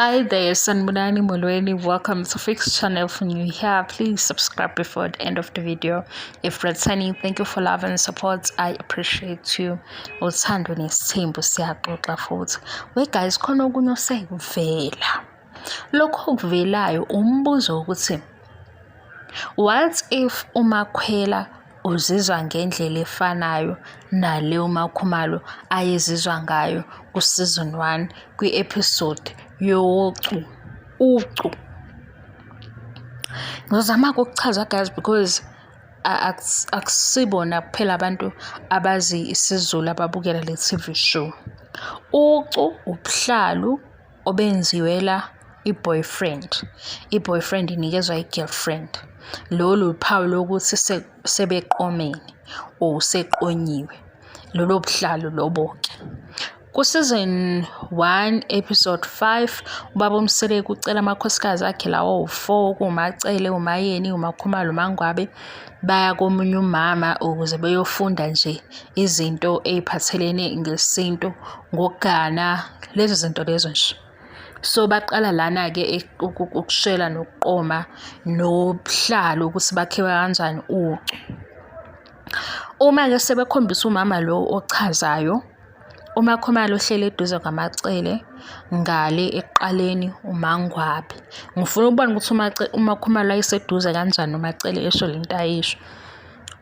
Hi there, Sanibonani Molweni. Welcome to Fix Channel. If new here, please subscribe before the end of the video. If returning, thank you for love and support. I appreciate you. Uthando nesithembu siyaxoxa futhi. We guys, khona okunye osekuvela. Lokho okuvelayo umbuzo ukuthi what if uMakhwela uzizwa ngendlela efanayo nale uMakhumalo ayezizwa ngayo ku-season 1 kwi-episode yocu ucu. Ngizozama ukukuchaza guys because akusibona kuphela abantu abazi isiZulu ababukela le TV show. Ucu ubuhlalu obenziwela i-boyfriend. I-boyfriend inikezwa i-girlfriend. Lolu luphawu lokuthi sebeqomene or useqonyiwe. Lolo buhlalu lobo-ke. Ku-season 1 episode 5 ubaba uMseleku ucela amakhosikazi akhe lawo awu-4 kuwuMaCele, uMaYeni, uMaKhumalo, uMaNgwabe baya komunye umama ukuze beyofunda nje izinto ey'phathelene ngesintu ngokugana lezo zinto lezo nje. So baqala lana-ke ukushela nokuqoma nobuhlalu ukuthi bakhiwa kanjani ucu. Uma-ke sebekhombisa umama lo ochazayo, uMakhumalo ohleli eduze kwaMaCele ngale ekuqaleni uMaNgwabe. Ngifuna ukubona ukuthi uMakhumalo wayeseduze kanjani noMaCele esho le nto ayisho.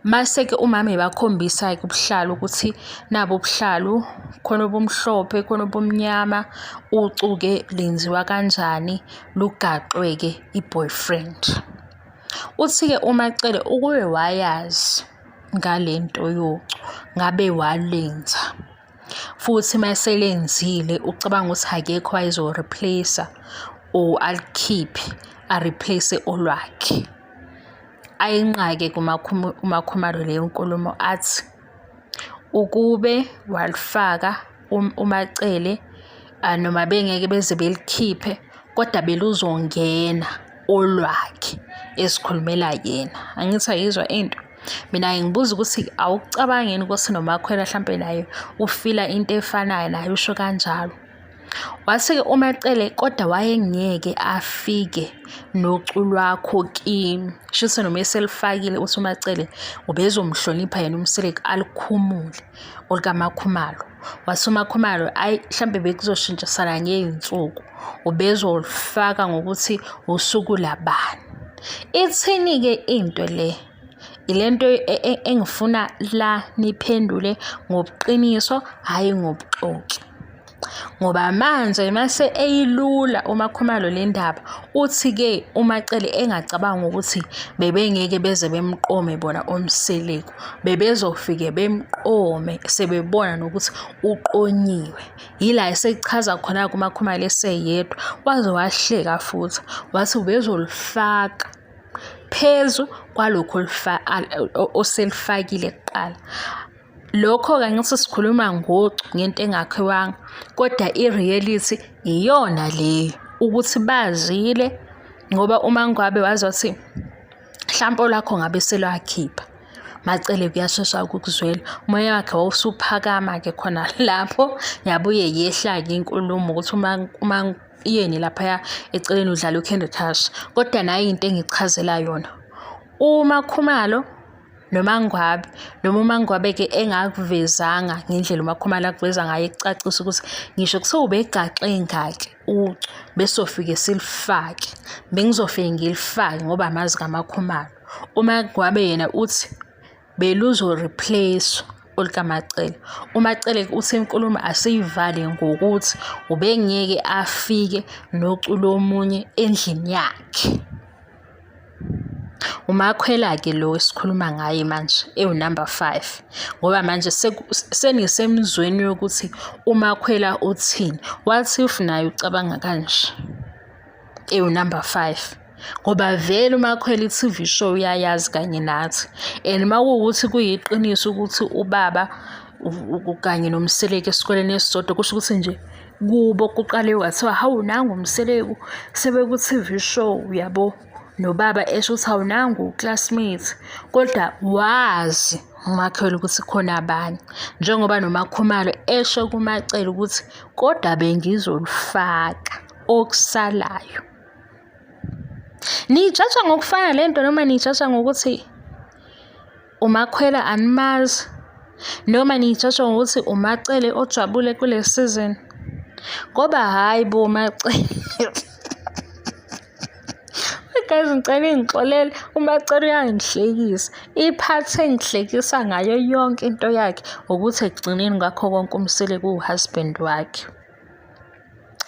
Mase-ke umama ebakhombisa-ke ubuhlalu ukuthi nabu ubuhlalu, khona obumhlophe, khona obumnyama, ucu-ke lenziwa kanjani, lugaxwe-ke i-boyfriend. Uthi-ke uMaCele ukube wayazi ngale nto yocu ngabe walenza. Futhi uma eselenzile ucabanga ukuthi akekho ayezo-replace-a or alikhiphe a-replace olwakhe. Ayinqake uMakhumalo leyo nkulumo athi ukube walifaka uMaCele noma bengeke beze belikhiphe kodwa beluzongena olwakhe ezikhulumela yena. Angithi ayizwa into? Mina ngibuza ukuthi awukucabangi yini ukuthi noMakhwela hlampe naye ufila into efanayo naye usho kanjalo. Wase-ke uMaCele kodwa wayengeke afike nocu lwakho kimi. Shuthi noma eselifakile uthi uMaCele ubezomhlonipha yena uMseleku alukhumule olukaMakhumalo. Wase uMakhumalo ayi mhlambe bekuzoshintshisana ngey'nsuku ubezolufaka ngokuthi usuku labani. Ithini-ke into le? Ilento e, e, engifuna la niphendule ngobuqiniso hhayi ngobuxoki. Ngoba manje mase eyilula uMakhumalo le ndaba, uthi-ke uMaCele engacabanga ukuthi bebengeke beze bemqome bona oMseleku, bebezofike bemqome sebebona nokuthi uqonyiwe. Yila esechaza khona-ke uMakhumalo eseyedwa, waze wahleka futhi, wathi ubezolifaka phezu kwalokhu oselifakile kuqala. Lokho-ke angithi sikhuluma ngocu ngento engakhiwanga kodwa i-reality iyona leyo ukuthi bazile ngoba uma ngabe wazi wathi hlampe olwakho ngabe selwakhipha. Macele kuyashesha ukukuzwela umoya wakhe wawusuphakama-ke khona lapho yabuye yehla-ke inkulumo ukuthi uma uma yeni laphaya eceleni udlala u-Candy Crush kodwa nayo into engichazela yona. UMaKhumalo noMaNgwabe noma uMaNgwabe-ke engakuvezanga ngendlela uMaKhumalo akuveza ngayo ekucacisa ukuthi ngisho kuthiwa ubegaxe ngaki ucu besofike silifake bengizofike ngilifake ngoba amazi kaMaKhumalo. UMaNgwabe yena uthi beluzo-replace olukaMaCele. UMaCele uthi inkulumo asiyivale ngokuthi ubengeke afike nocu lomunye endlini yakhe. UMakhwela-ke lo esikhuluma ngaye manje ewu-number 5 ngoba manje senisemzweni yokuthi uMakhwela uthini. What if naye ucabanga kanje ewu-number 5 ngoba vele uMakhwela i-TV show uyayazi kanye nathi and uma kuwukuthi kuyiqiniso ukuthi ubaba kanye noMseleku esikoleni esisodwa kusho ukuthi nje kubo kuqale kwathiwa hawu nangu uMseleku sebeku-TV show uyabo nobaba esho ukuthi hawu nangu classmate kodwa wazi uMakhwela ukuthi khona abanye njengoba noMakhumalo esho kuMacele ukuthi kodwa bengizolufaka. okusalayo. Niyijaja ngokufana le nto noma niyijaja ngokuthi uMakhwela animazi noma niyijaja ngokuthi uMaCele ojabule kule season? Ngoba hhayi bo uMaCele. Guys, ngicela ingixolele uMaCele uyangihlekisa. Iphathi engihlekisa ngayo yonke into yakhe ukuthi ekugcineni kwakho konke uMseleku uwuhusband wakhe.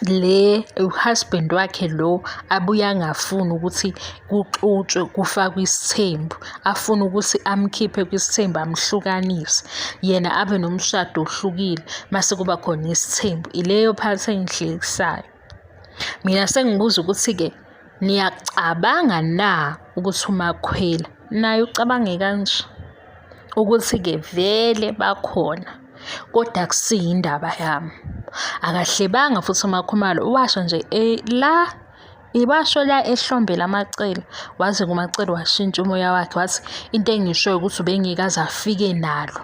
Le uhusband wakhe lo abuye angafuni ukuthi kuxutshwe kufakwe isithembu, afune ukuthi amkhiphe kwisithembu amhlukanise, yena abe nomshado ohlukile mase kuba khona isithembu. Ileyo part engihlekisayo. Mina sengibuza ukuthi-ke niyacabanga na ukuthi uMakhwela naye ucabange kanje ukuthi-ke vele bakhona kodwa akusiyo indaba yami. Akahlebanga futhi uMakhumalo washo nje la ibasho la ehlombe lamacele waze kumacele washintsha umoya wakhe wathi into engishoyo ukuthi ubengeke aze afike nalo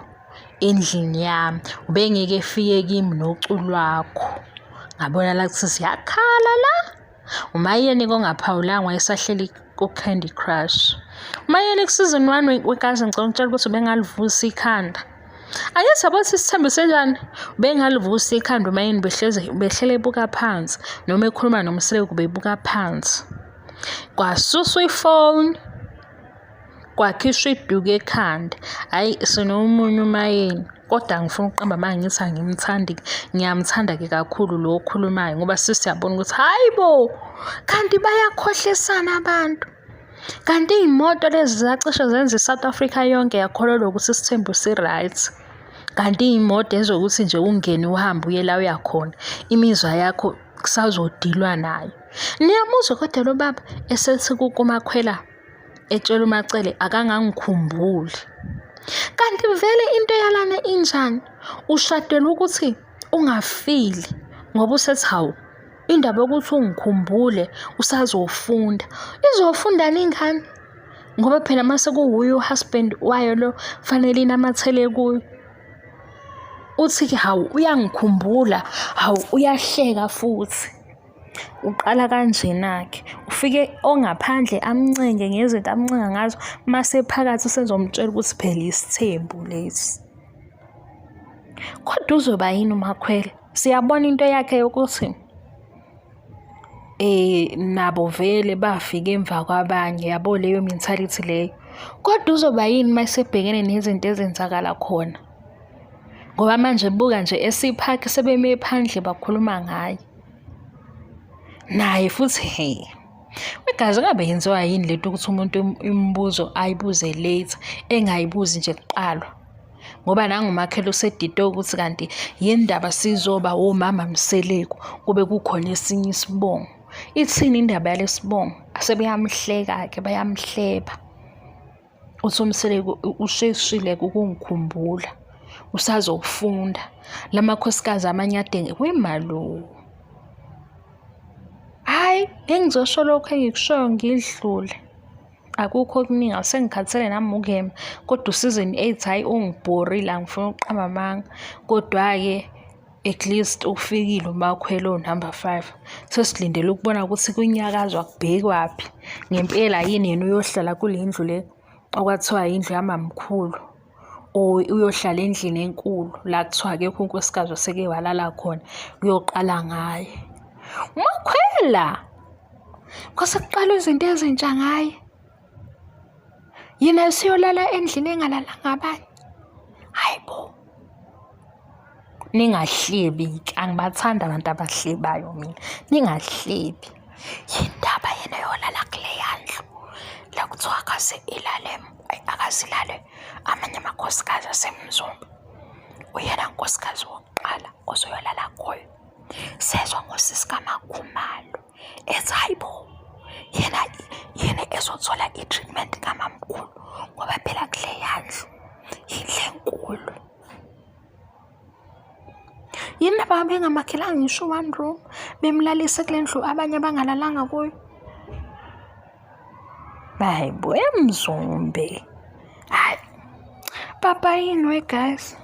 endlini yami ubengeke efike kimi nocu lwakho. Ngabona la kuthi ziyakhala la. UMayeni kongaphawulanga wayesahleli ku-Candy Crush. UMayeni ku-season 1 wekazi ngicela ukutshela ukuthi ubengalivusa ikhanda. Ake siyabona ukuthi isithembu senjani. Ubengalivusa ikhanda uMayeni behleze behlele ebuka phansi noma ekhuluma noMseleku bebuka phansi. Kwasuswa ifoni Kwakhishwa iduku ekhanda. Hhayi sinomunye uMayeni kodwa angifuni ukuqamba amanga ngithi angimthandi, ngiyamthanda-ke kakhulu lo okhulumayo ngoba sesiyabona ukuthi hhayi bo, kanti bayakhohlisana abantu. Kanti iy'moto lezi zacishe zenza i-South Africa yonke yakholelwa ukuthi isithembu si-right. Kanti iy'moto ezokuthi nje ungene uhambe uye la uya khona, imizwa yakho kusazodilwa nayo. Niyamuzwa kodwa lo baba esethi kumakhwela etshela uMaCele akangangikhumbuli. Kanti vele into yalana injani? Ushadelwa ukuthi ungafili ngoba usethi hawu indaba yokuthi ungikhumbule usazofunda. Izofundani ingane? Ngoba phela mase kuwuye uhusband wayo lo fanele inamathele kuyo. Uthi-ke hawu uyangikhumbula, hawu uyahleka futhi. Uqala kanjena-ke, ufike ongaphandle amncenge ngezinto amncenga ngazo, mase phakathi usezomtshela ukuthi phela isithembu lesi. Kodwa uzoba yini uMakhwela? Siyabona into yakhe yokuthi nabo vele bafika emva kwabanye, yabo leyo mentality leyo. Kodwa uzoba yini uma esebhekene nezinto ezenzakala khona? Ngoba manje buka nje esiphakhi sebeme phandle bakhuluma ngaye. Naye futhi he. Wegazi ngabe yenziwa yini lento ukuthi umuntu imibuzo ayibuze late engayibuzi nje kuqalwa. Ngoba nangumakhelo usedide ukuthi kanti yini ndaba sizoba womama Mseleku kube kukhona esinye isibongo. Ithini indaba yalesibongo? Sebeyamhleka-ke bayamhleba. Uthi uMseleku usheshile ukungikhumbula, usazofunda. La makhosikazi amanye ade wemalu. Hhayi, ngeke ngizosho lokhu engikushoyo ngidlule. Akukho okuningi asengikhathele nami ukuyema kodwa u-season 8 hhayi ungibhorile angifuni ukuqamba amanga. Kodwa-ke at least ufikile uMakhwela onumber 5. Sesilindele ukubona ukuthi kunyakazwa kubhekwaphi. Ngempela yini yena uyohlala kule ndlu le okwathiwa yindlu yamamkhulu or uyohlala endlini enkulu la kuthiwa akekho unkosikazi oseke walala khona kuyoqala ngaye. UMakhwela! Kwase kuqalwa izinto ezintsha ngaye. Yena useyolala endlini engalalanga abanye. Hhayi bo. Ningahlebi-ke, angibathandi abantu abahlebayo mina. Ningahlebi. Yindaba yena yolala kuleya ndlu la kuthiwa akaze ilale, akaze ilale amanye amakhosikazi aseMzumbe. Uyena nkosikazi wokuqala ozoyolala kuyo. Sezwa ngosisi kaMakhumalo ethi hayi bo, yena yena ezothola i-treatment kamamkhulu ngoba phela kuleya ndlu yindlu enkulu. Yini laba bengamakhelanga ngisho one room bemlalise kule ndlu abanye abangalalanga kuyo? Hayi bo, eMzumbe. Hayi. Papa yini we guys?